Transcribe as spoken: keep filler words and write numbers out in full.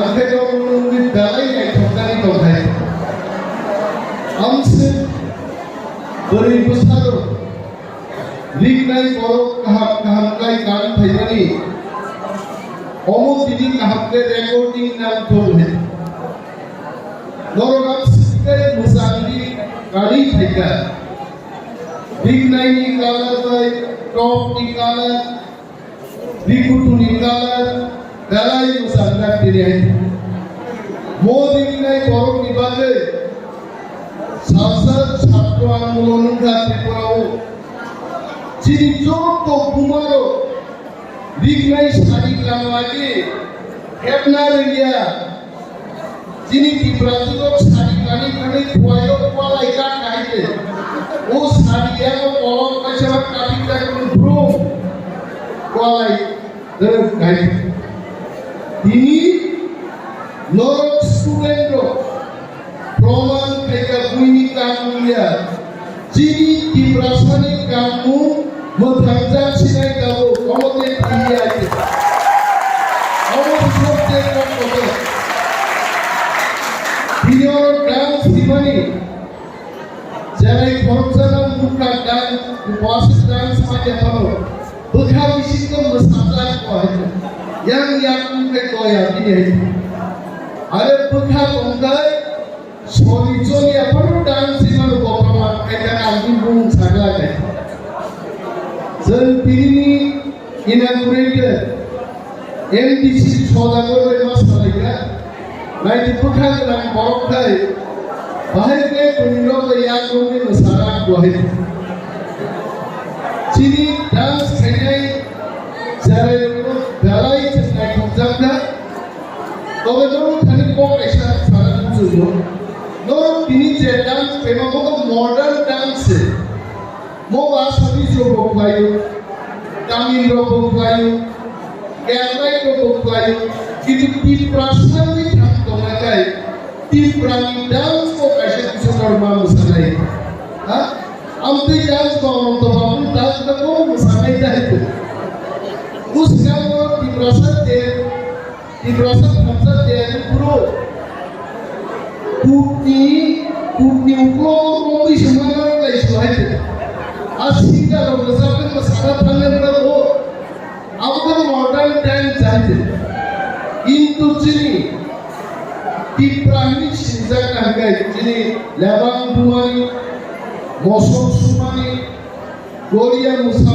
Haikhe norokni belai naithoknani tongthai. Amswk bwrwi bwsarok riknai borok kaham kaham khlai kan phaimani. Omo tini kaham khe recording nang thung hai. Norok amswk khe mwchangni kani phaikha. Riknaini colour bai topni colour, rikutuni colour, belai mwchangna tini hai. Mo riknai borokni bagwi salsa chhatro andolon wngkha Tripura o. Chini joto bumarok riknai sari klamlagi hepna rwngya. Chini Tiprasirok sari kani kani khuaio kwalai kat kahai de. O sari yango kolok kaisa katik katik brum kwalai rwk kahai. Tini norok student rok proman khaika buini kang wngya. Chini Tiprasani kangmung mwthangjak sinai tabuk, omo tei tini ya khe. Omo subject rok kotor. Tini oro dance himani, jerai khoroksano mukha dance, bwswk dance ma ya phano. Bwkha bisingo mwsajak ko hai. Yang yakung khe ko ya bini hai. Are bwkha tongthai, Sori choli aphano dance himano kotorma kaita kangni bung sakla kai. Chwng tinini inaugurated M D C Sodagar bai ma salaikha. Naidi bwkha gwnang borok khai. Bahai khe bwrwirok bai yakrwngwi mwsara kwahai. Chini dance khainai jerai belai chwng naithokjakna. Tobe norok thani kok kaisa sana muchungo. Norok tini je dance khaima bo modern dance se. Mo Assamese rok bo khlaio, Tamil rok bo khlaio, Kerala rok bo khlaio. Kintu Tiprasa ni thang tongna kai Tiprani dance ko kaisa kisa norma musanai. Ha? Amtwi dance ba Ananta Babu dance ba ko musanai dai. Uskamo Tiprasa de Tiprasa thamsa tiyari phuru kutni, kutni uklo kongwi songmano lai suhaide. A singer rok rwchapwi mwsana thangna tongo. Abo khe modern dance haide. Kintu chini Tipra hinwi sinijak na hwnkhe chini lebang bumani, mosok sumani, Korea mwsa